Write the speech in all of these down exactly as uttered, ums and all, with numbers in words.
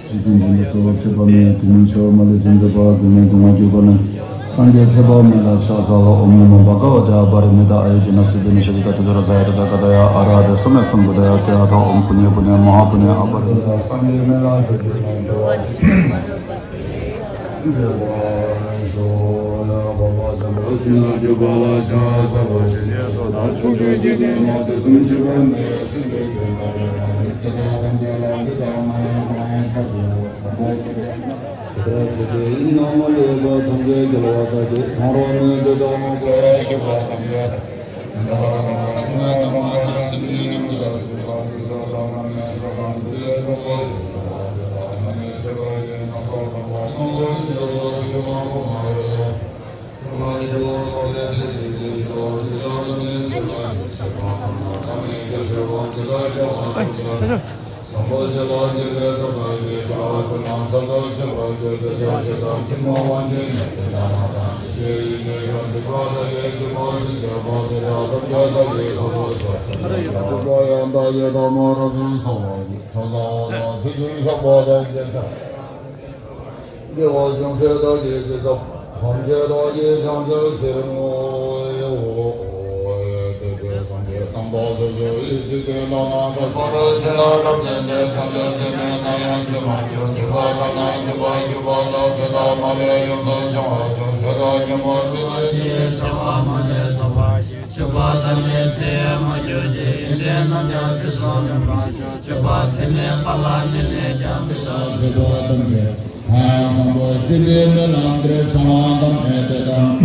འཇིག་རྟེན་འདི་ནི་གསོལ་བ་མཆོད་པ་མེད། དེ་ནི་མཆོད་པ་མ་ལུས་ཕྱིན་ཚེ་དཔག་ཏུ་མེད། སྡུག་བསྔལ་གྱི་སྒོ་ནས་སངས་རྒྱས་ཚེ་དཔག་མེད་ལ་ཕྱག་འཚལ་ལོ། ཨོཾ་ནམོ་བྷ་ག་ཝ་ཏེ། ཨ་པ་རི་མི་ཏ་ཨ་ཡུ་ཇི་ན་སུ་བི་ན་ཤ་ཏི་ཏ་ཏེ་ཛ་ར་ས་ཡ་ཏ་ད་ག་ད་ཡ་ཨ་ར་ཧ་ཏེ་སོ་མེ་སམ་བུ་ད་ཡ་ཏེ་ཨ་ཐ། ཨོཾ་པུ་ཎྱེ་པུ་ཎེ་མ་ཧཱ་པུ་ཎེ། ཨ་པ་རི་མི་ཏ་སངས་རྒྱས་མེ་ལ་ཏུ་ཏུ་ནན་ཏུ་ཨ། བདེ་བ་ཅུང་ཟད་བདག་གིས་བྱས་ཙང་ཐམས་ཅད་བདག་གིས་བྱང་ཆུབ་ཕྱིར་བསྔོ། དེ་དུས་སངས་རྒྱས་དམ་པ་སོ་སོ་ཡི་ཚིག་དོན་དག་རྣམས་ཀྱི་ཕ་རོལ་ཕྱིན་ལ་རབ་བརྩོན་ཏེ་སངས་རྒྱས་ཟིན་ནས་ནམ་ཡང་འཆི་མ་གྱུར། ཐོས་པ་ལྟར་ན་འཇུག་པར་གྱུར་པ་དང་། དེ་དག་མ་ལུས་ཡོངས་སུ་བྱང་བར་ཤོག། ཆོས་དང་ཉོན་མོངས་དེ་དག་ཉིད་ཀྱིས་བྱ་བ་མ་ལུས་ཐོབ་པར་ཤོག། སྤྱོད་པ་དང་ནི་ཚེ་མ་གྱུར་ཅིག་ཡོན་ཏན་རྣམས་ཀྱང་ཚེ་སྲོག་ནི་མ་ཤོར། སྤྱོད་པ་ཚད་མེད་པ་ལ་དམིགས་ནས་ཀྱང་དེ་ལྟར་ཞི་སོགས་ཐམས་ཅད་ཐ་ཡང་བཟང་པོ་ཞི་བདེའི་སྨོན་ལམ་འདིར་བྱང་བ་དང་ནི་དེ་དང་།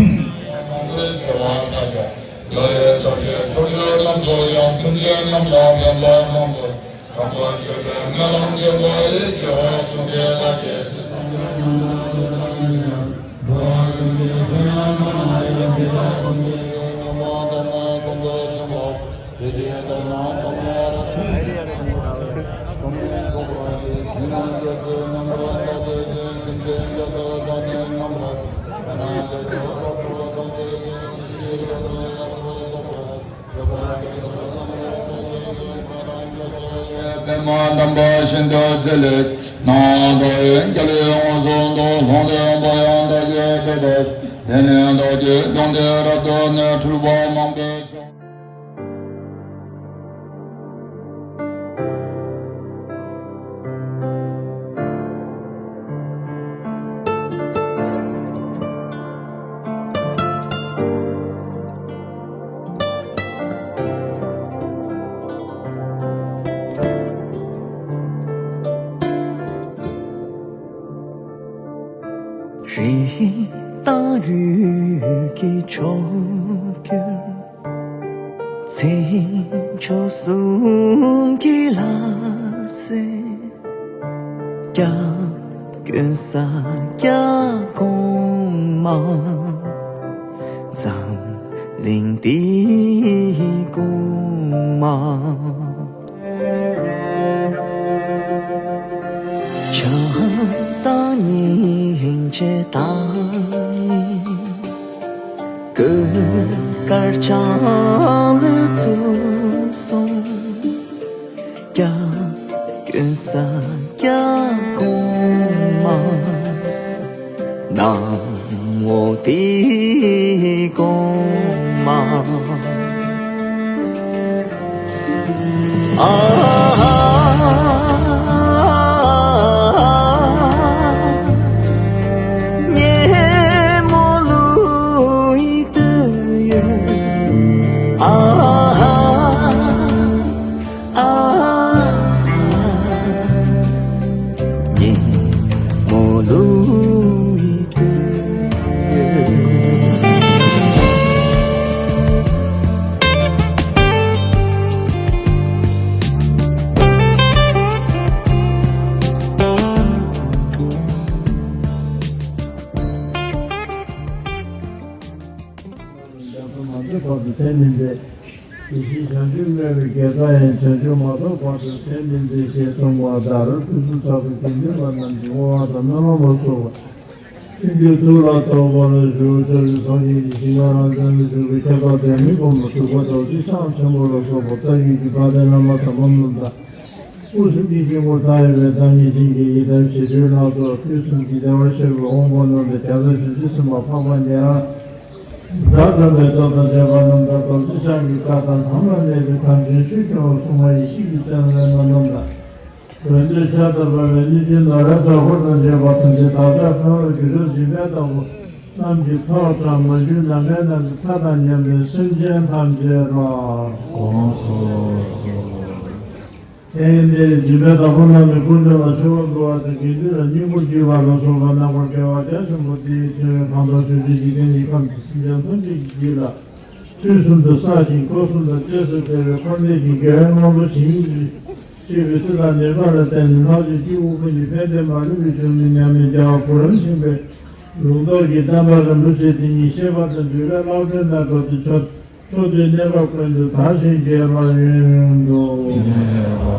ལ་ཡོད་དོ་ཞེས་སོགས་ཆོས་རྣམས་སུ་ཡང་སེམས་ཅན་རྣམས་ལ་ཕན་པ་མང་པོ། པདྨ་དམ་པ་ཤིན་ཏུ་ཚེ་ལས་ནང་དུ་རྒྱལ་བའི་དབང་ཕྱུག་ཏུ་ལྷུང་སྟེ་བོད་ཡང་དག་གི་བོད་དུ་དེ་ནས་བདག་གི་ལུང་བསྟན་རབ་ཏུ་ནི་འཁྲུལ་པ་མང་པོས་ཤོག། རི་དང་རུས་ཀྱི་ཕྱོགས་གྱུར། མཚན་མཆོག་གསུམ་གྱི་ལྷ་སྲས་སྐྱབས་མགོན་ས་སྐྱ་གོང་མ། འཛམ་གླིང་འདིའི་གོང་མ། བྱམས་དང་སྙིང་རྗེ་དང་ནི་གུས་དཀར་འཆང་ལུས་ཚུལ་སོང་། སྐྱབས་མགོན་ས་སྐྱ་གོང་མ། ནམ་འོག་དེའི་གོང་མ། ཨ། ཉིན་མོ་ལུས་དུས་ཡོད། ཨ། ཨ། ཉིན་མོ་ལུས་དུས་ཡོད། མ་འདྲེས་བར་དུ་དེ་ནི་འདས། དེ་བཞིན་བྱང་ཆུབ་སྨྲ་བའི་དགེ་རྩ་ཡང་། བྱང་ཆུབ་མ་ཐོབ་བར་དུ་དེ་ནི་འདས་ཞེས་གསུངས་པ་ལྟར། ཕུན་སུམ་ཚོགས་པའི་དགེ་འདུན་པ་རྣམས་ཀྱིས་བསྔོ་བ་དང་སྨོན་ལམ་ལ་སོགས་པ་ཀུན་གྱིས་ཐུགས་ལ་གཏོགས་པར་ཞུ། ཕྱོགས་བཅུའི་སངས་རྒྱས་ཀྱི་ཞིང་ཁམས་རང་བྱུང་དུ་བཞུགས་པའི་ཁྱད་པར་ལྡན་མི་ཕོ་མོ་གཟུགས་པོ་རྡོ་རྗེ་འཆང་ཆེན་པོ་ལ་སོགས་པ་རྩ་བརྒྱུད་ཀྱི་དཔལ་ལྡན་བླ་མ་དམ་པ་རྣམས་དང་། དབུ་གསུམ་གྱི་དཀྱིལ་འཁོར་མཐའ་ཡས་པའི་བདག་ཉིད་ཅན་གྱི་ཡི་དམ་ཞི་ཁྲོའི་ལྷ་ཚོགས། དུས་གསུམ་གྱི་བདེ་བར་གཤེགས་པའི་དབང་པོ་རྣམས་དང་། རྒྱལ་སྲས་བྱང་ཆུབ་སེམས་དཔའ་འཕགས་པ་ཉེ་རང་། དགྲ་བཅོམ་པའི་ཚོགས་དང་བཅས་པ་རྣམས་དང་། རྡོ་རྗེ་འཆང་གི་བཀའ་དང་། ཐ་མལ་པའི་ཐམས་ཅད་ཆོས་སྐྱོང་བར་གསུངས་པ་ཡེ་ཤེས་ཀྱི་སྤྱན་རས་མ་རྣམས་དང་། དགོས་འདོད་ཕྱག་ཏུ་འབར་བའི་གནོད་སྦྱིན་ནོར་ལྷ་ཚོགས་འཁོར་དང་བཅས་པ་ཐམས་ཅད་བདག་ཅག་ཕན་བདེའི་རྒྱུ་སྟོབས་སྦྱིན་པའི་བདག་པོ་རྣམས་ཀྱི་ཐོག་དང་། མ་གྱུར་ནམ་མཁའི་ནང་གི་མཐའ་དང་མཉམ་པའི་སེམས་ཅན་ཐམས་ཅད་ལ་དགོངས་སུ་གསོལ། དེ་ཡང་འདིར་སྦྱིན་པའི་བདག་པོ་རྣམས་ནི་དཀོན་མཆོག་ལ་མཆོད་པ་འབུལ་བ་དང་། དགེ་འདུན་ལ་བསྙེན་བཀུར་བགྱི་བ་ལ་སོགས་པ་རྣམ་པར་དགེ་བ་རྒྱ་ཆེན་པོ་དེའི་ཚེ་གང་དག་ཕྱོགས་བཅུའི་འཇིག་རྟེན་གྱི་ཁམས་ཀྱི་སེམས་ཅན་ཐམས་ཅད་ཀྱི་རྒྱུད་ལ། དུས་གསུམ་དུ་བསགས་ཤིང་སྐབས་གསུམ་དུ་བརྗེས་སུ་བདེ་བའི་འཁོར་འདས་ཀྱི་དགེ་བའི་དངོས་པོ་ཇི་སྙེད་ཅིག་སྤྱོད་པའི་མཐུ་དང་ནུས་པ་ལ་བརྟེན་ནས་ལྷག་བཅས་ཀྱི་དབུ་ཁུང་གི་ཕན་བདེ་མ་ལུས་པའི་འབྱུང་གནས་མྱ་ངན་རྒྱལ་བ་བུ་རམ་ཤིང་པའི་ལུང་རྟོགས་ཀྱི་བསྟན་པ་རིན་པོ་ཆེ་དེ་ཉིད་བཤད་པ་དང་འདུལ་བའི་བསླབ་བྱ་དང་འགྲོ་དོན་ཕྱོགས་ཕྱོགས་དུས་གནས་སྐབས་ཀུན་ཏུ་དར་ཞིང་རྒྱས་པར་ཡོང་དུ། རྒྱལ་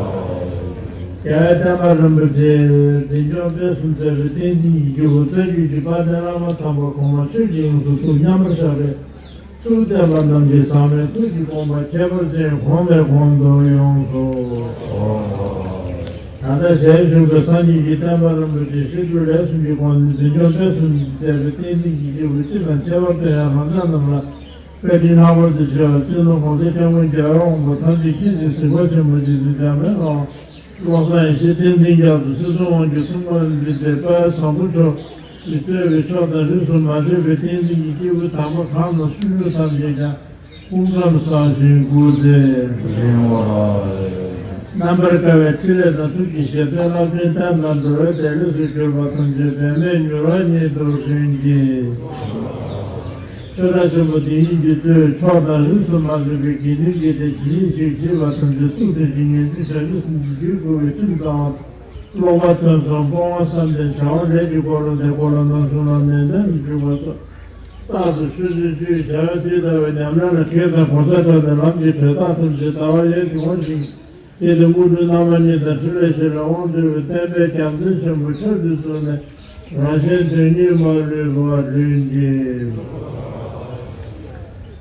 བའི་བསྟན་པ་རིན་པོ་ཆེ་འཛིན་སྐྱོང་སྤེལ་གསུམ་མཛད་པའི་བསྟན་འཛིན་གྱི་སྐྱེས་བུ་རྩ་བརྒྱུད་ཀྱི་དཔལ་ལྡན་བླ་མ་དམ་པ་གོང་མ་ཆོས་ཀྱི་དབྱིངས་སུ་ཐུགས་མཉམ་པར་བཞག་པའི་ཐུགས་བརྟན་པ་རྣམས་ཀྱི་ཟབ་མོའི་ཐུགས་ཀྱི་དགོངས་པ་ཁྱད་པར་ཅན་གོང་ནས་གོང་དུ་ཡོངས་སུ། ད་ལྟ་ཞལ་བཞུགས་པའི་སངས་རྒྱས་ཀྱི་བསྟན་པ་རིན་པོ་ཆེ་ཞི་ཁྲོའི་ལས་གསུམ་གྱི་སྒོ་ནས་འཛིན་སྐྱོང་སྤེལ་གསུམ་མཛད་པའི་བསྟན་འཛིན་གྱི་སྐྱེས་བུ་སྤྱི་དང་ཁྱད་པར་དུ་ཡང་རང་ཅག་རྣམས་ལ། བཀའ་དྲིན་ལྷག་པར་དུ་ཆེ་བ་སྤྱི་ནོར་གོང་ས་སྐྱབས་མགོན་རྒྱལ་བའི་དབང་པོ་ཐམས་ཅད་མཁྱེན་ཅིང་གཟིགས་པ་ཆེན་པོ་རྗེ་བཙུན་འཇམ་དཔལ་དབང་། བློ་བཟང་ཡེ་ཤེས་བསྟན་འཛིན་རྒྱ་མཚོ། སྲིད་གསུམ་དབང་སྒྱུར་མཚུངས་པར་འཛིན་པའི་དཔལ་བཟང་པོ་མཆོག་གིས་གཙོས་པའི་ཕྱོགས་དང་རིས་སུ་མ་ཆད་པའི་བསྟན་འཛིན་གྱི་སྐྱེས་བུ་དམ་པ་གང་དང་སུ་ཡོད་ཐམས་ཅད་ཀྱང་། སྐུ་ཁམས་བཟང་ཞིང་སྐུ་ཚེ་རིང་བར། རྣམ་པར་དཀར་བའི་ཕྲིན་ལས་དང་ཐུགས་ཀྱི་བཞེད་དོན་རླབས་ཆེན་ཐད་ན་འགྲོ་བའི་བདེ་ལེགས་སུ་གྱུར་པ་ཐམས་ཅད་འབད་མེད་མྱུར་བ་ཉིད་དུ་རིམ་གྱིས། ཆོས་གྲྭ་ཆེན་པོ་འདི་ཉིད་ཀྱི་གཙོས་ཕྱོགས་དང་རིས་སུ་མ་ཆད་པའི་དགེ་འདུན་གྱི་སྡེ་ཇི་སྙེད་ཅིག་བྲིས་པ་ཐམས་ཅད་ཐུགས་མཐུན་ཞིང་ཉན་ཐོས་བྱང་ཆུབ་སེམས་ཀྱི་རྒྱུད་བསྐུལ་བའི་ཁྲིམས་གཙང་བ། ཀློག་པ་ཐོས་བསམ་སྤོང་བ་བསམ་གཏན་བྱ་བ་ལས་ཀྱི་འཁོར་ལོ་འདས་འཁོར་ལོ་རྣམ་གསུམ་ལ་ནན་ཏན་དུ་འཇུག་པ་སོགས་རྟག་ཏུ་ཆོས་སྤྱོད་བཅུའི་བྱ་བ་དེ་ལྟ་བུའི་ཉམས་ལེན་ལ་གེགས་དང་གོལ་ས་བྲལ་ནས་ལམ་གྱི་གྲོལ་རྟགས་ཐམས་ཅད་ལྟ་བ་ཡལ་གྱི་ངོ་ཞིང་། དེ་ལྟར་དངོས་གྲུབ་རྣམ་པ་གཉིས་དང་ཕྲིན་ལས་བཞི་ལ་དབང་བསྒྱུར་བའི་བསྟན་པའི་རྒྱལ་མཚན་ཆེན་པོ་མཆོག་ཏུ་བཙུགས་ནས་རང་གཞན་དོན་གཉིས་མ་ལུས་པ་ལྷུན་གྱིས།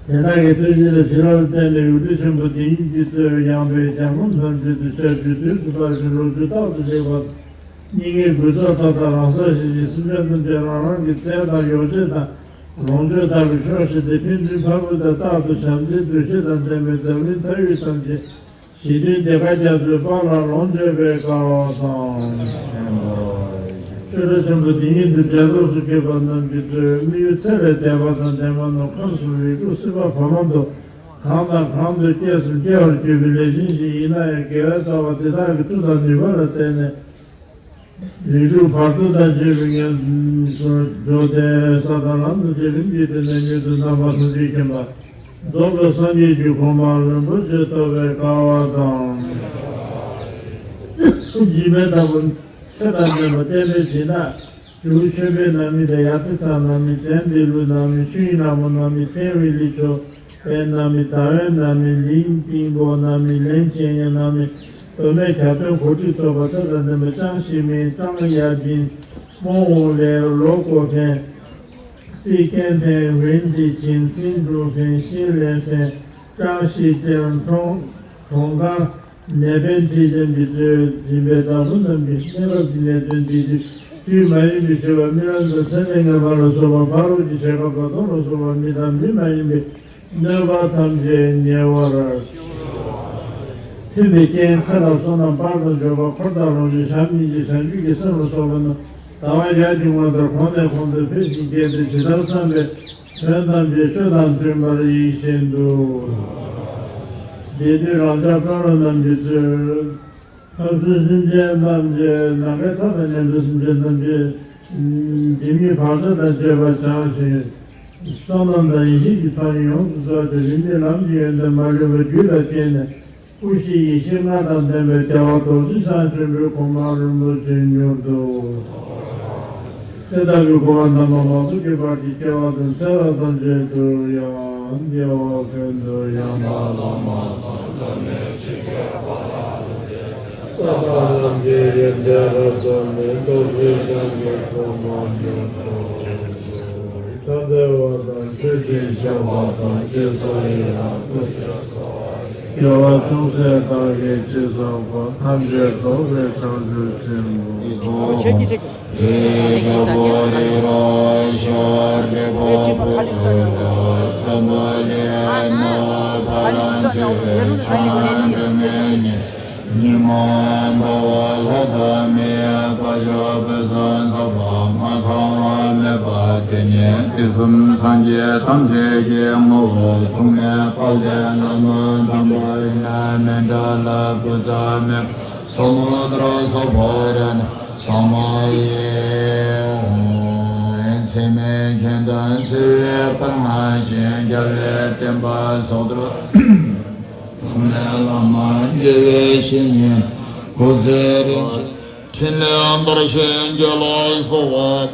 དེ་དག་གི་ཐུགས་རྗེ་ལ་བྱིན་རླབས་བརྟེན་ནས་ཡུལ་གྲུ་ཆེན་པོ་འདི་ཉིད་ཀྱི་གཙོས་ཡངས་པའི་རྒྱལ་ཁམས་ཐམས་ཅད་དུ་ཤར་རྒྱུད་དུས་སུ་བབས་ཤིང་ལོ་རྒྱུས་རྟག་ཏུ་ལེགས་པ། སྙིང་གའི་གོས་ཚོགས་ཐོག་ལྟར་རང་སར་ཞི་ཞིང་སེམས་ཅན་ཐམས་ཅད་རང་རང་གི་རྩལ་དང་ཡོ་བྱད་དང་ལོངས་སྤྱོད་ལྟ་བུའི་ཕྱོགས་བཞི་སྟེ་ཕན་ཚུན་ཕ་བུ་དང་རྟག་ཏུ་བྱམས་བརྩེའི་འདུ་ཤེས་དང་ལྡན་པའི་འཛམ་གླིང་མཐའ་དབུས་ཐམས་ཅད་ཞི་མཐུན་ལྡན་ཁ་རྒྱ་མཚོའི་དཔལ་ལ་ལོངས་སྤྱོད་པའི་སྐལ་བ་དང་། ཆོས་གྲྭ་ཆེན་པོ་འདི་ཉིད་དུ་འབྲས་ལོགས་སུ་གྱུར་པ་རྣམས་ཀྱི་གཙོས་དམིགས་ཡུལ་ཚེ་ལས་འདས་པ་དང་ལྡན་པ་རྣམས་ཁམས་གསུམ་རིགས་དྲུག་སྲིད་པ་བར་མ་དུ་གང་དང་གང་དུ་སྐྱེས་སུ་སྐྱེ་བར་གྱུར་པའི་ལས་ཅན་ཞིག་ཡིན་ན་ཡང་དགེ་བའི་རྩ་བ་དེ་དག་གི་མཐུ་དང་ནུས་པ་ལ་བརྟེན་ནས། རིགས་དྲུག་བར་དོ་དང་བཅས་པའི་ངན་སོང་འགྲོ་སྟེ་ས་དང་ལམ་དུ་བདེ་རིམ་གྱིས་བསྟེན་ནས་མྱུར་དུ་ནམ་མཁའ་ལྷུན་གྱིས་མཁྱེན་པ་རྫོགས་པའི་སངས་རྒྱས་ཀྱི་གོ་འཕང་རིན་པོ་ཆེ་ཐོབ་པའི་སྐལ་བ་དང་། འཇིགས་མེད་དྭགས་པོ་ཆོས་དང་ལྡན་པ་བསྟན་པའི་སྦྱིན་བདག་ཇོ་བོ་ཆོས་འཕེལ་རྣམ་གཉིས་དང་ཡབ་ཚེ་བཟང་རྣམ་གཉིས། ཙན་དན་ལུ་རྣམ་གཉིས། ཆོས་དབྱིངས་ལྷ་མོ་རྣམ་གཉིས། ཐེག་དམན་ལི་མཆོག་པའི་རྣམ་གཉིས། ཟླ་བའི་རྣམ་གཉིས། གླིང་སྙིང་པོ་རྣམ་གཉིས། ལན་ཆེན་ཡང་རྣམ་གཉིས། མདོ་སྨད་གྱ་སྟོན་གོ་སྒྲིག་ཚོགས་པ་ཚོ་དང་ལྡན་པའི་ཅང་ཞི་མིན། ཀྲང་ཡ་ཅིན། མོ་འོང་ལེ། ལོ་ཀོ་ཕན། སི་ཀན་ཕན། ཝེན་ཅི་ཅིན། ཙིན་ཀྲུང་ཕན། ཤིན་ལེན་ཕན། ཀྲང་ཤི་ཅན། གྲོང་གྲོང་ཁང་། ནེ་པན་ཁྲི་ཅན་གྱིས་གཙོས་སྦྱིན་པའི་བདག་པོ་རྣམས་ཀྱིས་གནས་སྐབས་ཀྱི་གནད་དོན་འདི་དུས་དུས་མ་ཡིན་པའི་ཆེ་བ་རྨི་ལམ་དང་མཚན་ལས་ངན་པ་ལ་སོགས་པ་ཕ་རོལ་གྱི་ཆེ་ཁ་བར་དོ་ལ་སོགས་པ་མི་དང་མི་མ་ཡིན་པའི་གནོད་པ་ཐམས་ཅད་ཉེ་བར་མཐུན་པའི་རྐྱེན་ཚེ་ལ་བསོད་ནམས་དཔལ་དང་འབྱོར་པ་འཁོར་དང་ལོངས་སྤྱོད་བྱམས་སྙིང་རྗེ་བྱང་ཆུབ་ཀྱི་སེམས་ལ་སོགས་པ་རྣམས་ཟླ་བ་ཡར་གྱི་ངོ་ལྟར་གོང་ནས་གོང་དུ་འཕེལ་ཞིང་རྒྱས་ཏེ་ཇི་ལྟར་བསམ་པའི་དོན་ཐམས་ཅད་ཆོས་དང་མཐུན་པར་ཡིད་བཞིན་དུ། དེ་དུས་རང་ཅག་དཔོན་སློབ་རྣམས་ཀྱིས་གཙོས། ཁམས་གསུམ་སེམས་ཅན་ཐམས་ཅད་ནམ་མཁའི་མཐའ་དང་མཉམ་པའི་སེམས་ཅན་ཐམས་ཅད་སྒྲིབ་གཉིས་བག་ཆགས་དང་བཅས་པ་བྱང་ཞིང་བསོད་ནམས་དང་ཡེ་ཤེས་ཀྱི་ཐོག་ནས་ཡོངས་སུ་རྫོགས་ཏེ་རིམ་གྱིས་ལམ་གྱི་ཡོན་ཏན་མ་ལུས་པ་རྒྱུད་ལ་སྐྱེས་ནས་སྐུ་བཞི་ཡེ་ཤེས་ལྔ་དང་ལྡན་པའི་རྒྱལ་བ་རྡོ་རྗེ་འཆང་ཆེན་པོའི་གོ་འཕང་རིན་པོ་ཆེ་མྱུར་དུ། དེ་ལྟ་བུའི་གོ་འཕང་དམ་པ་མང་དུ་སྐྱེ་བར་གྱིས་སྐྱེ་བ་དང་ཚེ་རབས་ཐམས་ཅད་དུ་ཡང་དགེ་བ་ཀུན་ཏུ་ཡང་དག་བླ་མ་དང་བླ་མའི་ཆོས་ཀྱི་ས་དང་ལམ་གྱི་ཡོན་ཏན་རབ་ཏུ་ནི་རྡོ་རྗེ་འཆང་གི་གོ་འཕང་མྱུར་དུ། ཐབས་འདུལ་བ་དང་ཆོས་ཀྱི་ཞབས་པ་དང་། སྐྱེ་སོགས་ཡི་དམ་བསྐུལ་ཞབས་སོགས། དགེ་བ་ཅུང་ཟད་བདག་གིས་ཅི་བསགས་པ། ཐམས་ཅད་རྫོགས་པའི་བྱང་ཆུབ་ཆེན་པོ། ཆེ་གི་ཆེ་གི། རི་རབ་བོ་རི་རབ་ཤར་རི་བོ་བོ་ཡོ་ཙམ་བོ་ལི་ནོ་བ་ལང་སི་ཧེ་ཤང་རི་མེ་ཉི་ཉི་མ་འབར་བ་ལྷ་དང་མིའི་བཀའ་ཤོག་པོད་གསུམ་ཚོགས་པ་མ་ཚང་བ་མེད་པ་དེ་ཉིད་དུས་གསུམ་སངས་རྒྱས་ཐམས་ཅད་ཀྱི་ངོ་བོ་མཚུངས་མེད་དཔལ་ལྡན་བླ་མ་དམ་པ་ཡིན་ན་མི་འདྲ་ལ་བུ་ཚ་མེད་སོགས་མ་ལྟར་སོགས་པ་རེ་ན་ས་མ་ཡི་འོང་། ཚད་མེད་མཁྱེན་དང་ཚེ་བའི་དཔལ་མངའ་ཞིང་རྒྱལ་བའི་བསྟན་པ་སོགས་དུ། བླ་མ་དགེ་བའི་བཤེས་གཉེན་སྐུ་ཚེ་རིང་ཞིང་། ཕྲིན་ལས་དར་ཞིང་རྒྱས་ལ་གསོལ་བ།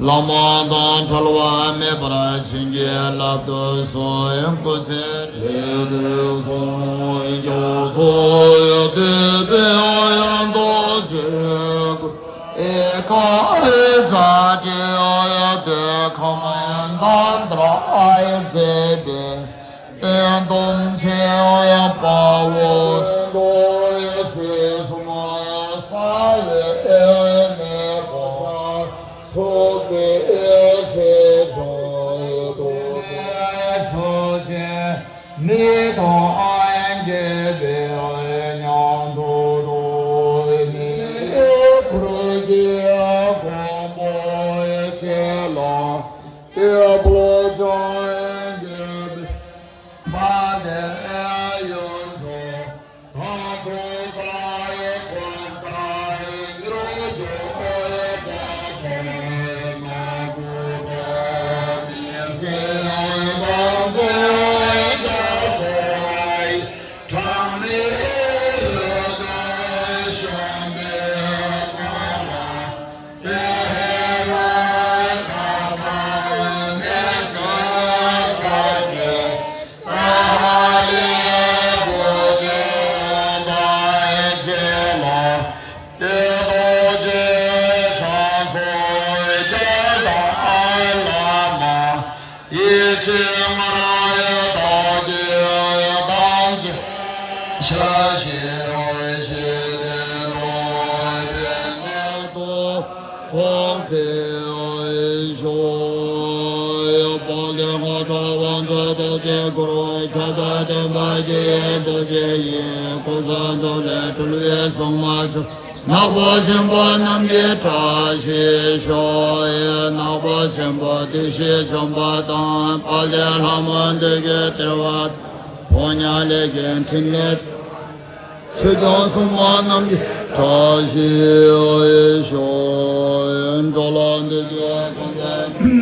བླ་མ་དང་བྲལ་བ་མེད་པར་བྱིན་གྱིས་བརླབ་ཏུ་གསོལ། སྐུ་ཚེ་རིང་དུ་གསོལ། མཆོག་སོགས་ཡོན་ཏན་ཡང་དག་ཅན། ཨེ་ཀ་ཙ་ཏྲི་ཡོ་ཡོ་ཏེ་ཁ་མ་ཡན་ཏན་ཏྲ་ཨེ་ཙེ་ཏེ། སྟོན་དུམ་ཚེ་ཡང་དཔའ་བོ་ཡོད་དོ་ཡོད་ཚེ་སུ་མ་ཡང་ས་ཡོད་ཨེ་མེ་གོ་ཁྲ་ཁྲོ་ཀེ་ཨེ་ཚེ་ཆོ་ཡོད་དོ་ཡོད་སུ་ཅེ་མི་དང་ཨེ་གེ་བེ་ཨེ་ཉང་དོ་དོ་ཨེ་མེ་ཁུར་ཀེ་ཨ་གོང་པོ་ཨེ་ཚེ་ལ་ཨེ་པོ་ཅང་ཨེ་གེ་བེ། ནག་པོ་ཆེན་པོ་རྣམས་ཀྱི་བཀྲ་ཤིས་ཤོག་ནག་པོ་ཆེན་པོ་བདེ་གཤེགས་བྱམས་པ་དང་། དཔལ་ལྡན་ལྷ་མོ་འདི་གའི་གཏེར་བ། ཕོ་ཉ་ལས་ཀྱི་འཕྲིན་ལས། ཆོས་སྐྱོང་སྲུང་མ་རྣམས་ཀྱི་བཀྲ་ཤིས་ཤོག་འགྲོ་ལ་འདི་གའི་ཀུན་ཏུ།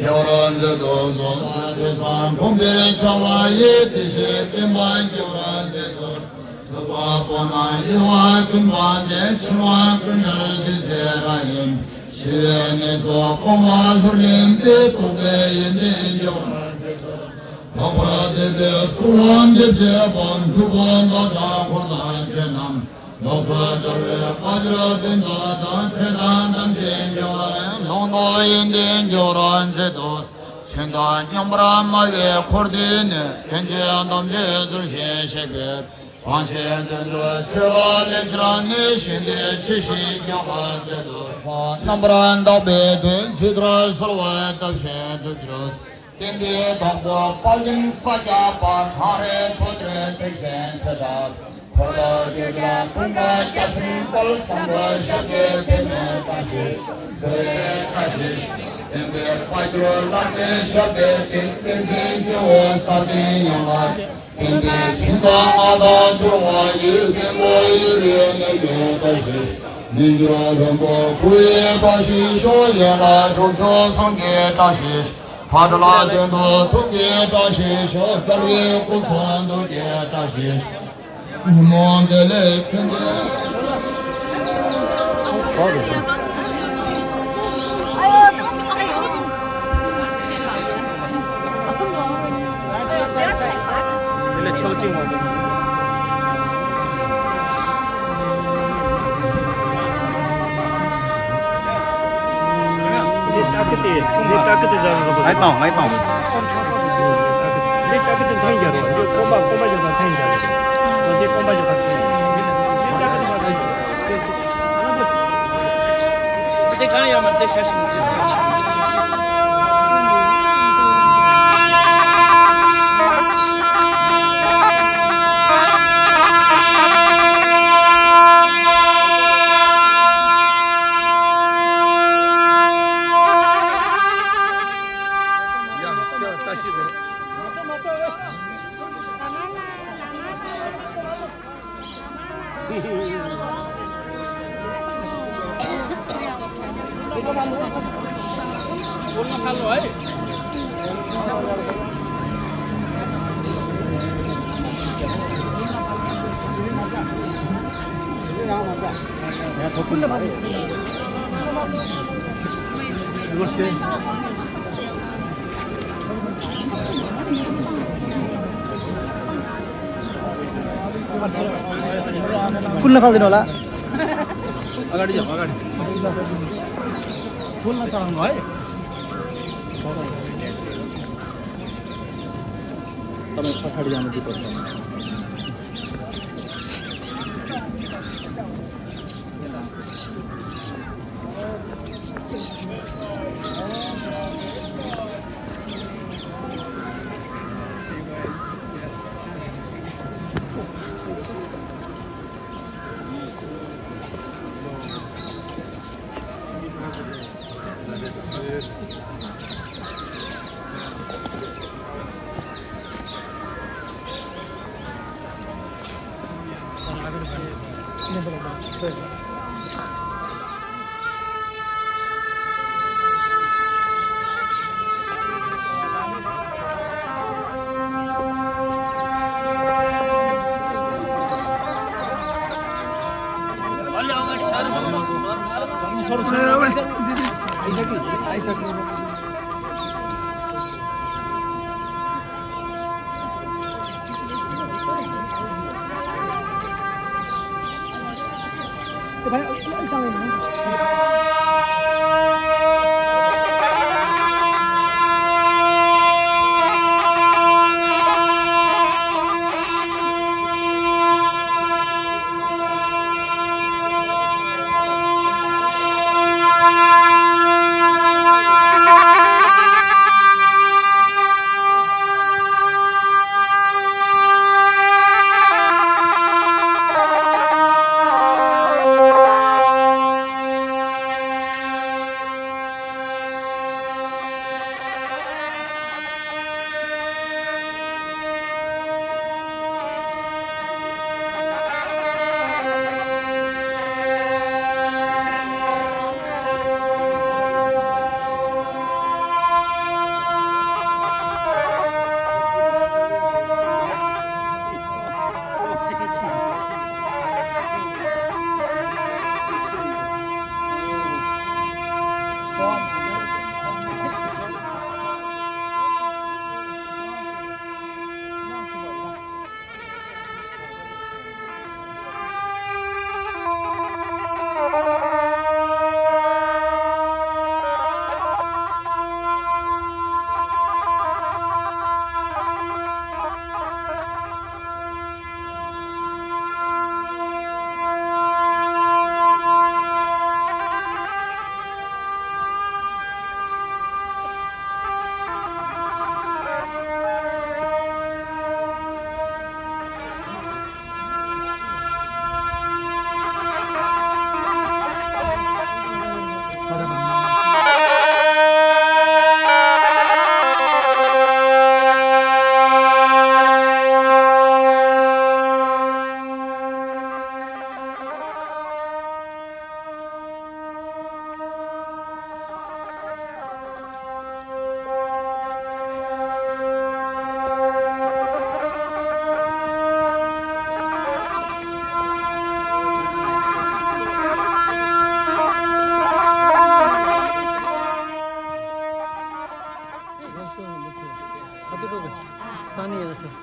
ཡོ་ར་མཛད་དུ་གསོལ། དེ་སང་གོང་འཕེལ་བྱ་བ་ཡི། དེ་བཞིན་བསྟན་པ་འགྱུར་བར་མཛད་དུ། ཐུབ་པ་པོ་ན་ཡེ་བ་ཀུན་པ་འདས། འཆི་བ་ཀུན་ནས་འདི་ཟེར་ར་ཡིན། ཤི་བའི་གནས་སུ་སྤོང་བ་ལྷུར་ལེན་པའི། རྟོགས་པའི་ཡོན་ཏན་འགྱུར་བར་མཛད་དུ། ལྷག་པར་བསྟན་པའི་གསོལ་བ་འདེབས་བྱེད་པ། འདུས་པ་མཐའ་དག་འཁོར་དང་བཅས་རྣམས། ལོག་སོགས་བྲལ་བའི་དཔལ་གྱུར་ཕན་མཛད་དང་། ཚེ་དང་ལྡན་ཅིང་འབྲེལ་བ་ཡང་། ལོངས་རྟོགས་ཡོན་ཏན་འགྱུར་བར་མཛད་དུ། ཕྱིན་དང་མཉམ་པར་སྨྲ་བའི་འཁོར་འདས་ནས། དོན་ཆེན་ཐམས་ཅད་ཚུལ་བཞིན་གཤེགས་པའི། བང་ཆེན་དོན་དུ་གསོལ་བ་ལེགས་སྦྱར་ནས། ཞིང་དེར་ཆེས་ཤིང་རྒྱས་པར་མཛད་དུ་གསོལ། རྣམ་པར་དག་པའི་དོན་ཇི་ལྟར་གསལ་བར་བསྟན་པ་བཞིན་སྒྲུབ་གྱུར་ཅིག་བསྟན་པའི་བདག་པོ་དཔལ་ལྡན་ས་སྐྱ་པ། གངས་རིའི་ཁྲོད་ནས་བསྟན་ཞིང་ཆེ་བསྟོད། འཁོར་ལོ་བསྐོར་བའི་ཀུན་དགའ་རྒྱལ་མཚན་དཔལ། བཟང་པོ་ཞབས་ཀྱི་པདྨོ་བཀྲ་ཤིས་ཤོག་འགྲོ་བའི་བཀྲ་ཤིས་ཤོག་བསྟན་པའི་དཔལ་གྱུར་ལག་ལེན་ཞབས་པད་བརྟན། བསྟན་འཛིན་སྐྱེ་བོ་ས་སྟེང་ཡོངས་ལ། བསྟན་པའི་ཆོས་དང་སྔགས་དང་སྦྱོར་བ་ཡི། མཁན་པོ་ཡུལ་ལས་གནས་པའི་བཀྲ་ཤིས། མི་འགྱུར་བ་བོན་པོ་སྐུ་ཡི་བཀྲ་ཤིས་ཤོག་ཡན་ལག་དྲུག་ཅུ་ཚང་གི་བཀྲ་ཤིས་ཤོག་ཕ་དགྲ་ལ་བདེན་པའི་ཐུགས་ཀྱི་བཀྲ་ཤིས་ཤོག་རྒྱལ་བའི་སྐུ་ཚང་འདུས་ཀྱི་བཀྲ་ཤིས་ཤོག་ཉིན་མོ་བདེ་ལེགས་ཟིན་ཏེ། འདི་ལ་ཆོག་ཅིག་མ་བྱུང་། འདི་ལྟ་གི་དེ། འདི་ལྟ་གི་དེ་ལ་ལ་ལ། ལ་དང་ལ་དང་། འདི་ལྟ་གི་དེ་ཐེངས་རྒྱག་རོགས། འདི་རྐང་པ་རྐང་པ་རྒྱག་དང་ཐེངས་རྒྱག་རོགས། འདི་རྐང་པ་རྒྱག་དང་ཐེངས་རྒྱག་རོགས། འདི་ལྟ་གི་དེ་མ་ཐེངས། དེ་གང་ཡང་མ་དེ་ཤ་ཞིག་མི་ཤེས། ཕུལ་ན་ཁག་ཟིན་ནོ་ལ། ཨ་ག་རི་ཡ། ཨ་ག་རི། ཕུལ་ན་ཁག་ནོ་ཨེ། ད་མེ་ཕ་ཁ་རི་ཡ་ནོ་ཅི་པར།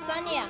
Sania.